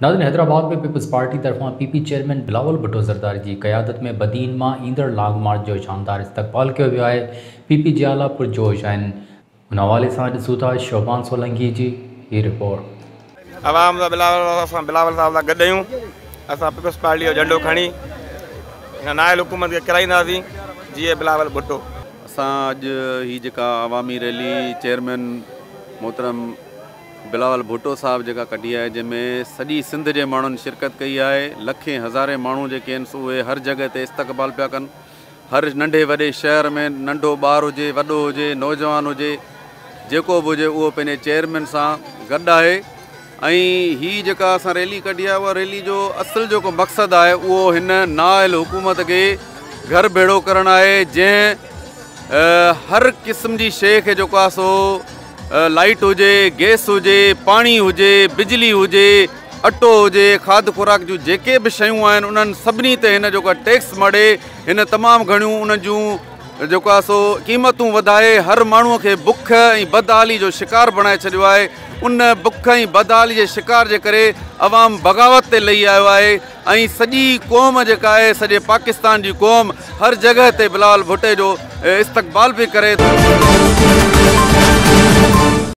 ناظرين Hyderabad ۾ peoples party طرفان P P chairman Bilawal Bhutto Zardari جي قيادت ۾ بدين مان ايندڙ لانگ مارچ جو شاندار استقبال ڪيو ويو آهي پي پي جيالا پرجوش آهن ان حوالي سان ڏسون ٿا شعبان سولنگي جي هي رپورٽ. عوام سان بلاول اسان بلاول صاحب سان گڏ آهيون اسان پيپلز پارٽي جو جهنڊو کڻي هن نااهل حڪومت کي ڪيرائينداسين جيئي بلاول ڀٽو. اسان اڄ هي جيڪا عوامي ريلي چيئرمين محترم بلاول ڀٽو صاحب جيڪا ڪڍي آهي جنهن ۾ سڄي سنڌ جي ماڻهن شرڪت ڪئي آهي لکين هزارين ماڻهو جيڪي آهن سو اهي هر جڳهه تي استقبال پيا ڪن هر ننڍي وڏي شهر ۾ ننڍو ٻار هجي وڏو هجي نوجوان هجي جيڪو به هجي اهو پنهنجي چيئرمين سان گڏ آهي ۽ هي جيڪا اسان ريلي ڪڍي آهي اها ريلي جو اصل جيڪو مقصد آهي اهو هن نااهل حڪومت کي گهر ڀيڙو ڪرڻ آهي جنهن هر قسم جي شيء کي جيڪو آهي سو لائيٽ هجي، گئس هجي، پاڻي هجي، بجلي هجي، اٽو هجي، کاڌ خوراڪ جون جيڪي به شيون آهن انهن سڀني تي هن جيڪو آهي ٽيڪس مڙهي هن تمام گهڻيون انهن جون جيڪو آهي سو قيمتون وڌائي هر ماڻهو کي بک ۽ بدحالي جو شڪار بڻائي ڇڏيو آهي ان بک ۽ بدحالي جي شڪار جي ڪري عوام بغاوت تي لهي آيو آهي ۽ سڄي قوم جيڪا آهي سڄي پاڪستان جي قوم هر جڳهه تي بلاول ڀٽي جو استقبال پئي ڪري.